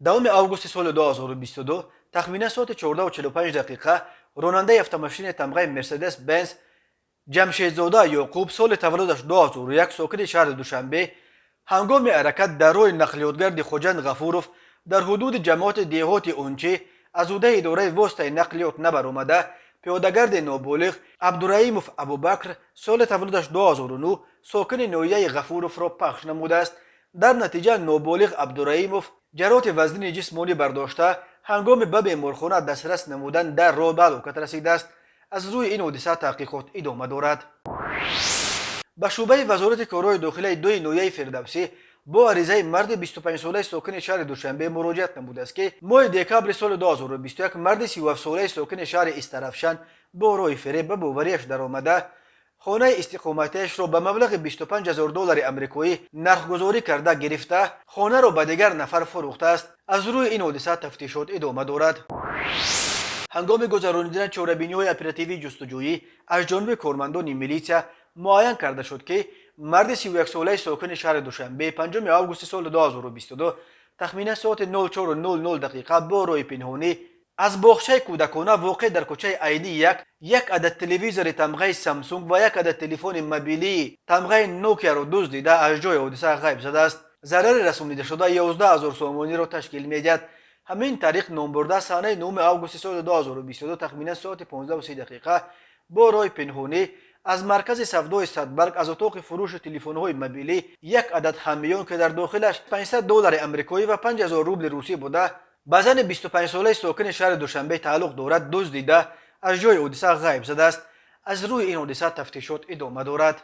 10 августи соли 2022, тахминан соати 14:45 дақиқа, ронандаи автомошинаи тамғаи Мерседес Бенз Ҷамшедзода Ёқуб, соли таваллудаш 2001, сокини шаҳри Душанбе, ҳангоми ҳаракат дар роҳи нақлиётгарди Хоҷанд Ғафуров дар ҳудуди ҷамоати деҳоти Унчӣ аз ҳудаи идораи воситаи нақлиёт набаромада, пиёдагарди ноболиғ Абдураимов Абубакр, соли таваллудаш 2009, сокини ноҳияи Ғафуровро пахш намудааст. Дар натиҷа ноболиғ Абдураимов ҷароҳати вазнини ҷисмонӣ бардошта, ҳангоми ба беморхона дастрас намудан дар роҳ ба ҳалокат расидааст. Аз рӯи ин ҳодиса таҳқиқот идома дорад. Ба шӯъбаи Вазорати корҳои дохилаи дуи ноҳияи Фирдавсӣ бо аризаи марди 25-солаи сокини шаҳри Душанбе муроҷиат намудааст, ки моҳи декабри соли 2021 марди 37-солаи сокини шаҳри Истаравшан бо роҳи фиреб ба боварияш даромада, хонаи истиқоматиашро ба маблағи 25 ҳазор доллари амрикоӣ нархгузорӣ карда гирифта, хонаро ба дигар нафар фурӯхтааст. Аз рӯи ин ҳодиса тафтишот идома дорад. Ҳангоми гузаронидани чорабиниҳои оперативии ҷустуҷӯӣ аз ҷониби кормандони милитсия муайян карда шуд, ки марди 31-солаи сокини шаҳри Душанбе 5 августи соли 2022, тахминан соати 04:00 дақиқа, бо роҳи пинҳонӣ аз боғчаи кӯдакона, воқеъ дар кӯчаи Айнӣ 1, як адад телевизори тамғаи Самсунг ва як адад телефони мобилии тамғаи Нокияро дуздида, аз ҷои ҳодиса ғайб задааст. Зарари расонидашуда 11 ҳазор сомониро ташкил медиҳад. Ҳамин тариқ, номбурда санаи 9 августи соли 2022, тахминан соати 15:30 дақиқа, бо роҳи пинҳонӣ аз маркази савдои Садбарг аз отоқи фурӯши телефонҳои мобилӣ як адад ҳамён, ки дар дохилаш 500 доллари амрикоӣ ва 5000 рубли русӣ буда, ба зани 25-солаи сокини шаҳри Душанбе тааллуқ дорад, дуздида, аз ҷои ҳодиса ғайб задааст. Аз рӯи ин ҳодиса тафтишот идома дорад.